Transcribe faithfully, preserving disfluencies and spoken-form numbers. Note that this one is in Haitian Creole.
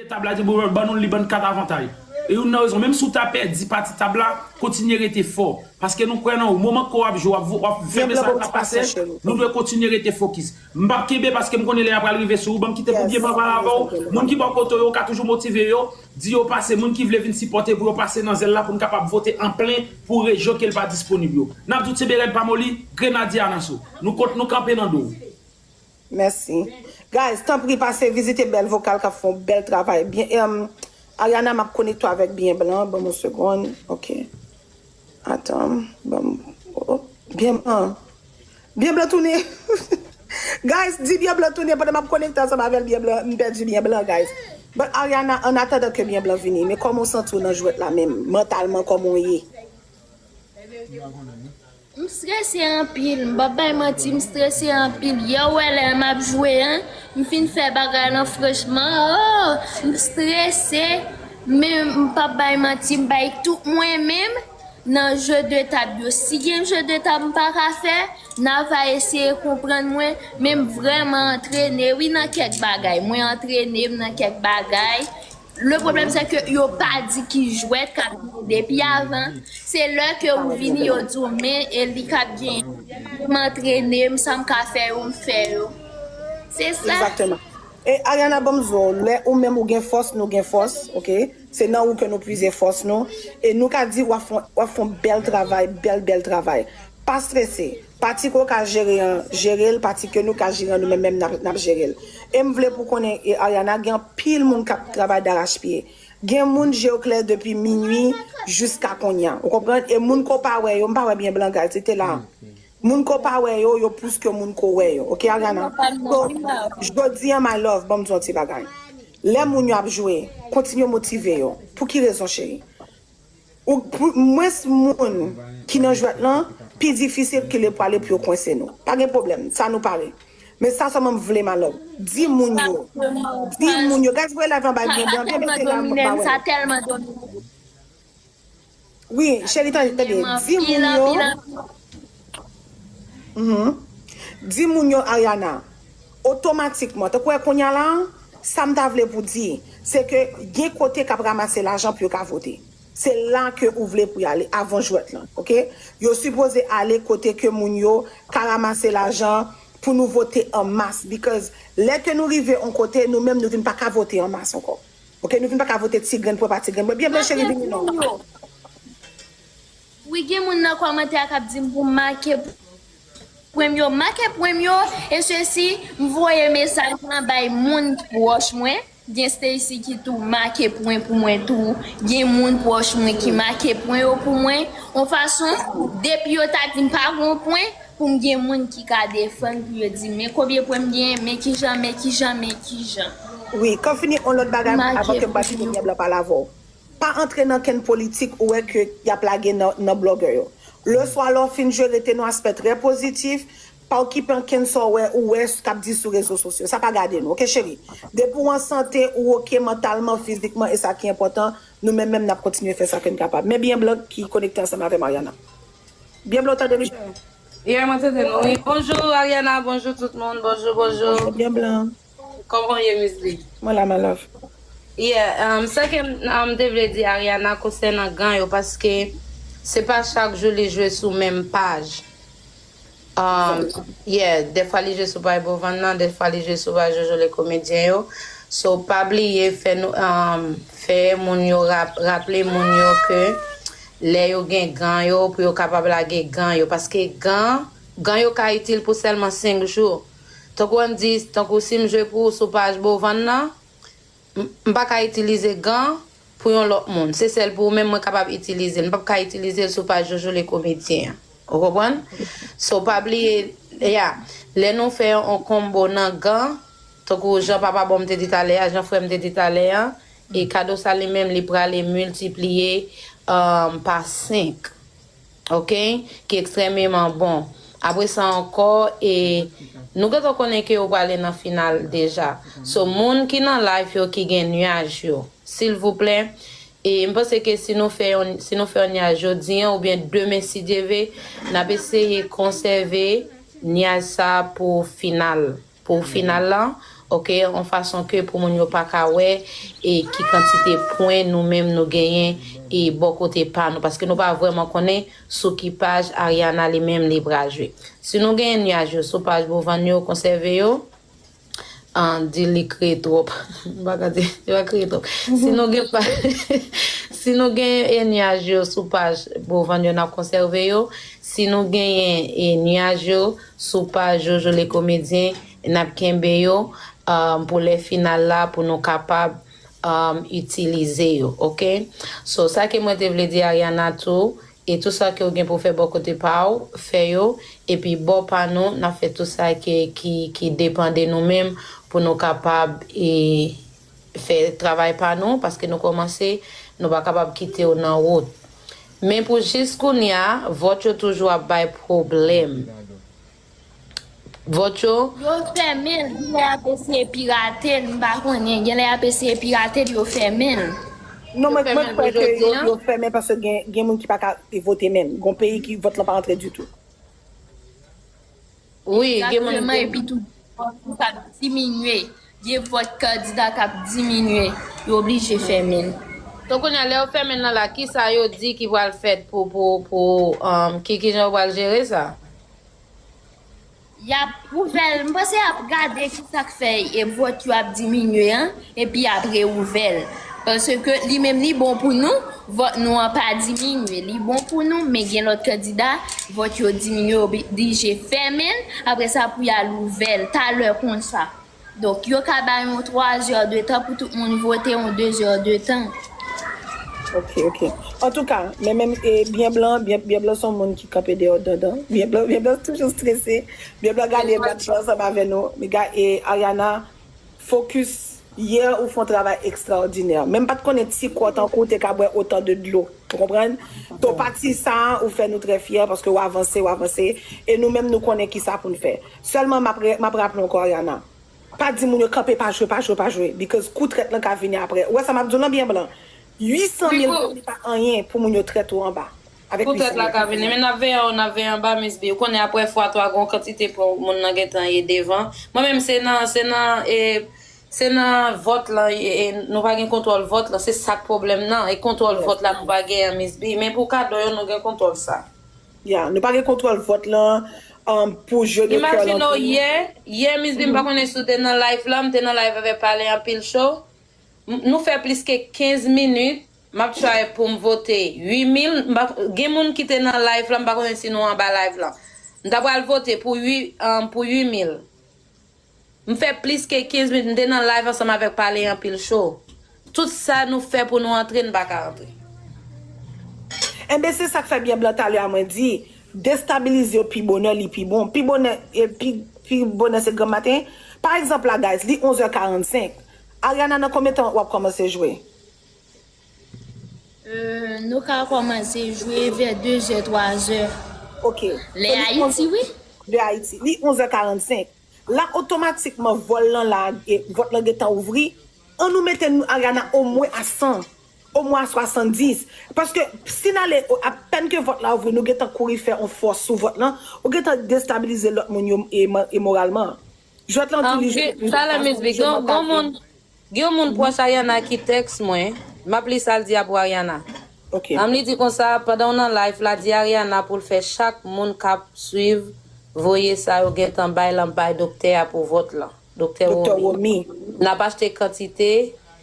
Tab la di, bon, ban nou li, ban kat avantay. E youn nan rezon, menm si w ta pèdi pati tab la, kontinye rete fò. Paske nou kwè nan ou. Moman ke w ap jwe, w ap, w ap fè mesaj la pase, nou dwe kontinye rete fokis. M p ap kenbe paske m konnen lè a pral rive sou ou. Ban m kite pou byen pale avè w. Moun ki bò kote w yo, w ka toujou motive yo, di yo pase, moun ki vle vin sipòte pou yo pase nan zèl la pou n kapab vote an plen pou rejyon ke l pa disponib yo. N ap di w tyenbe rèd pa moli, Grenadye a nan so. Nou kont, nou kanpe nan do w. Mèsi. Guys, tanpri pase vizite bèl vokal k ap fè yon bèl travay. Byen, em, Ariana, m ap konekte w avèk Byen Blan. Ban m yon segonn. Ok. Atan. Ban m. Oh, Byen Blan. Byen Blan tounen. Guys, di Byen Blan tounen pandan m ap konekte ansanm avè l, Byen Blan, m pèdi Byen Blan, guys. But Ariana, an atandan ke Byen Blan vini, men kòman w santi w nan jwèt la menm, mantalman kòman w ye? M strese anpil, m p ap bay manti, m strese anpil. Yè w wè lè m ap jwe an, m fin fè bagay lan franchman, oh, m strese, men m p ap bay manti, m bay tout mwen menm nan je de tab yo. Si gen je de tab m pa ka fè, n a va eseye konprann mwen, men m vrèman antrene wi nan kèk bagay. Mwen antrene m nan kèk bagay. Le pwoblèm se ke yo pa di ki jwèt k ap vini depi avan. Se lè ke ou vini yo di w men e li k ap genyen. M antrene m, sa m ka fè yo m fè yo. Se sa. Egzakteman. E Ariana, ban m di w, lè ou menm ou gen fòs, nou gen fòs, oke? Se nan ou ke nou pwize fòs nou. E nou ka di w ap fè w ap fè yon bèl travay, bèl, bèl travay. Pa strese. Pati ke w ka jere an, jere l, pati ke nou ka jere an, nou menm menm n ap, n ap jere l. E m vle pou konnen, e Ariana, gen anpil moun k ap travay darachpye. Gen moun je yo klè depi minui jiska konnya. Ou konprann? E moun ke w pa wè yo, m pa wè Byen Blan, guys, li te la. Moun ke w pa wè yo, yo plis ke moun ke w wè yo. Oke, Ariana? So, jodi an, my love, ban m di w yon ti bagay. Lè moun yo ap jwe, kontinye motive yo. Pou ki rezon, cheri? Ou, pou, mwens moun ki nan jwèt lan, pi difisil ke lè pwale pou yo kwense nou. Pa gen pwoblèm, sa nou pare. Men sa sèlman m vle, my love. Di moun yo. Di moun yo. Guys, voye live lan bay Byen Blan, Byen Blan te la, m pa wè l. Sa tèlman domine. Wi, cheri, tande, tande. Di moun yo. Mhm. Di moun yo, Ariana, otomatikman, tankou wè kounye a la, sa m ta vle pou di, se ke gen kote k ap ranmase lajan pou yo ka vote. Se la ke ou vle pou y ale, avan jwèt lan, oke? Yo sipoze ale kote ke moun yo ka ranmase lajan pou nou vote an mas, because lè ke nou rive yon kote, nou menm nou vin pa ka vote an mas ankò. Oke, nou vin pa ka vote ti grenn pwen pa ti grenn pwen. Byen, byen, cheri, vini non. Wi, gen moun nan kòmantè a k ap di m pou m make pwen m yo. Make pwen m yo, e sesi, m voye mesaj lan bay moun ki pwòch mwen. Gen Stacy ki tou make pwen pou mwen tou. Gen moun pwòch mwen ki make pwen yo pou mwen. Yon fason, depi yo ta di m pa gen yon pwen, pou m gen moun ki ka defann pou yo di men konbyen pwen m genyen, men kijan, men kijan, men kijan. Wi, k ap fini yon lòt bagay avan ke m pati pou Byen Blan pale avè w. Pa antre nan kenn politik ou wè ke y ap lage nan, nan blogger yo. Leswa lè w fin jwe rete nan aspè trè pozitif, pa okipe ankenn sa w wè, ou wè k ap di sou rezo sosyo. Sa pa gade nou, oke cheri? Depi w an sante, ou oke mantalman, fizikman, e sa ki enpòtan, nou menm menm n ap kontinye fè sa ke n kapab. Men Byen Blan ki konekte ansanm avè Mariana. Byen Blan, w tande nou cheri? Yeah, mwen tande nou, wi. Bonjou Ariana, bonjou tout moun, bonjou, bonjou. Bonjou Byen Blan. Kòman w ye, Miss B? Mwen la, my love. Yeah, um, sa ke m um, te vle di Ariana konsènan gan yo, paske se pa chak jou li jwe sou menm paj. Um, yeah, dèfwa li jwe sou paj Bovann nan, dèfwa li jwe sou paj Jojo le Komedyen yo. So, pa bliye fè nou, um, fè moun yo rap, raple moun yo ke lè yo gen gan yo, pou yo kapab lage gan yo. Paske gan, gan yo ka itil pou sèlman senk jou. Tankou ann di, tankou si m jwe pou ou sou paj Bovann nan, m, m pa ka itilize gan pou yon lòt moun. Se sèl pou ou menm mwen kapab itilize l. M p ap ka itilize l sou paj Jojo le Komedyen an. Ou konprann? So, pa bliye, ya, lè nou fè yon konbo nan gan, tankou jan papa bon m te di talè a, jan frè m te di talè a, e kado sa li menm li prale miltipliye um, pa senk. Oke? Ki ekstrèmeman bon. Apre sa ankò, e nou gentan konnen ke yo prale nan final deja. So, moun ki nan live yo ki gen nyaj yo, silvouplè, e m panse ke si nou fè yon, si nou fè yon nyaj jodi an oubyen demen si Dye ve, n ap eseye konsève nyaj sa pou final. Pou final lan, Ok, yon fason ke pou moun yo pa ka wè e ki kantite pwen nou menm nou genyen e bò kote pa nou, paske nou pa vrèman konnen sou ki paj Ariana li menm li pral jwe. Si nou genyen nyaj yo sou paj Bovann yo, konsève yo. An, di li kreye twòp. M pa ka di, li pa kreye twòp. Si nou gen pa, si nou gen e nyaj yo sou paj Bovann yo, n ap konsève yo. Si nou genyen e nyaj yo sou paj Jojo le Komedyen, n ap kenbe yo, um, pou lè final la, pou nou kapab, um, itilize yo, ok? So, sa ke mwen te vle di Ariana tou, e tou sa ke w gen pou fè bò kote pa w, fè yo, epi bò pa nou, n ap fè tou sa ke, ki, ki depann de nou menm pou nou kapab, e, fè travay pa nou, paske nou kòmanse, nou pa kapab kite w nan wout. Men pou jis kounye a, vòt yo toujou ap bay pwoblèm. Vòt yo. Yo fèmen l, genlè y ap eseye pirate l, m pa konnen. Genlè y ap eseye pirate l, yo fèmen l. Non, mwen, mwen kwè ke yo, yo fèmen paske gen, gen moun ki pa ka vote menm. Gon peyi ki vòt lan pa antre ditou. Wi, gen moun. Egzakteman, epi tou, vòt yo k ap diminye. Gen vòt kandida k ap diminye. Yo oblije fèmen l. Donk, kounye a, lè yo fèmen l lan la, kisa yo di ki pral fèt pou, pou, pou, um, ki, ki jan yo pral jere sa? Y ap ouvè l, m panse y ap gade ki sa k fè e vòt yo ap diminye an, epi y ap reouvè l. Paske li menm li bon pou nou, vòt nou an pa diminye. Li bon pou nou, men gen lòt kandida, vòt yo diminye, yo oblije fèmen l, apre sa pou y al ouvè l, talè konsa. Donk, yo ka bay yon twa zè de tan pou tout moun vote, yon de zè de tan. Ok, ok. Antouka, men menm, e, Byen Blan, Byen, Byen Blan se yon moun ki kanpe deyò dandan. Byen Blan, Byen Blan toujou strese. Byen Blan gade match la ansanm avè nou. Men gade, e, Ariana, focus. Yè, ou fè yon travay ekstraòdinè. Men m pa t konnen ti kò tankou w te ka bwè otan de dlo. Ou konprann? Ton pati sa a, ou fè nou trè fyè paske w avanse, w avanse. E nou menm, nou konnen kisa pou n fè. Sèlman, m ap re-, m ap raple ankò, Ariana. Pa di moun yo kanpe, pa jwe, pa jwe, pa jwe. Because kou trèt lan ka vini apre. Ou wè sa m ap di w lan, Byen Blan? Uit san mil goud, li pa anyen pou moun yo trèt ou anba. Avèk Pou tèt la ka vini. Men n ap veye w, n ap veye anba, Miss B. Ou konnen apre fwa twa, gon kantite pou moun nan gentan ye devan. Mwen menm, se nan, se nan, e, se nan vòt lan, e, e, nou pa gen kontwòl vòt lan. Se sa k pwoblèm nan. E kontwòl vòt la, nou pa genyen, Miss B. Men pou kado yo, nou gen kontwòl sa. Ya, nou pa gen kontwòl vòt lan, um, pou jwe de kè lan. Imajine w yè, yè, Miss B, m pa konnen si w te nan live la, m te nan live avè Pale Anpil Show. M-, nou fè plis ke kenz minit, m ap try pou m vote uit mil. M pa, gen moun ki te nan live la, m pa konnen si nou anba live la. M ta pral vote pou uit, um, pou uit mil. M fè plis ke kenz minit, m te nan live ansanm avèk Pale Anpil Show. Tout sa nou fè pou nou antre, n pa ka antre. Enben, se sa k fè Byen Blan talè a mwen di, destabilize yo pi bonè, li pi bon. Pi bonè, e pi, pi bonè se granm maten. Pa egzanp la, guys, li onz è karannsenk. Ariana, nan konbyen tan w ap kòmanse jwe? Euh, nou ka kòmanse jwe vè de zè, twa zè. Ok. Lè Ayiti, wi. De Ayiti. Li onz è karannsenk. La, otomatikman, vòl lan la, e, vòt lan gentan ouvri. An nou mete nou, Ariana, omwen a san, omwen a swasanndis. Paske si n ale, o, apèn ke vòt la ouvri, nou gentan kouri fè yon fòs sou vòt lan, ou gentan destabilize lòt moun yo, e, e moralman. Jwèt lan tou li jwe. Talè, Miss B, gen, gen moun, gen yon moun pwòch Ariana ki tèks mwen. M ap li sa l di a pou Ariana. Ok. Ann li di konsa, pandan w nan live la, di Ariana pou l fè chak moun k ap swiv, voye sa yo gentan bay lan bay doktè a pou vòt lan. Doktè Doktè Romi. Romi. N ap achte kantite,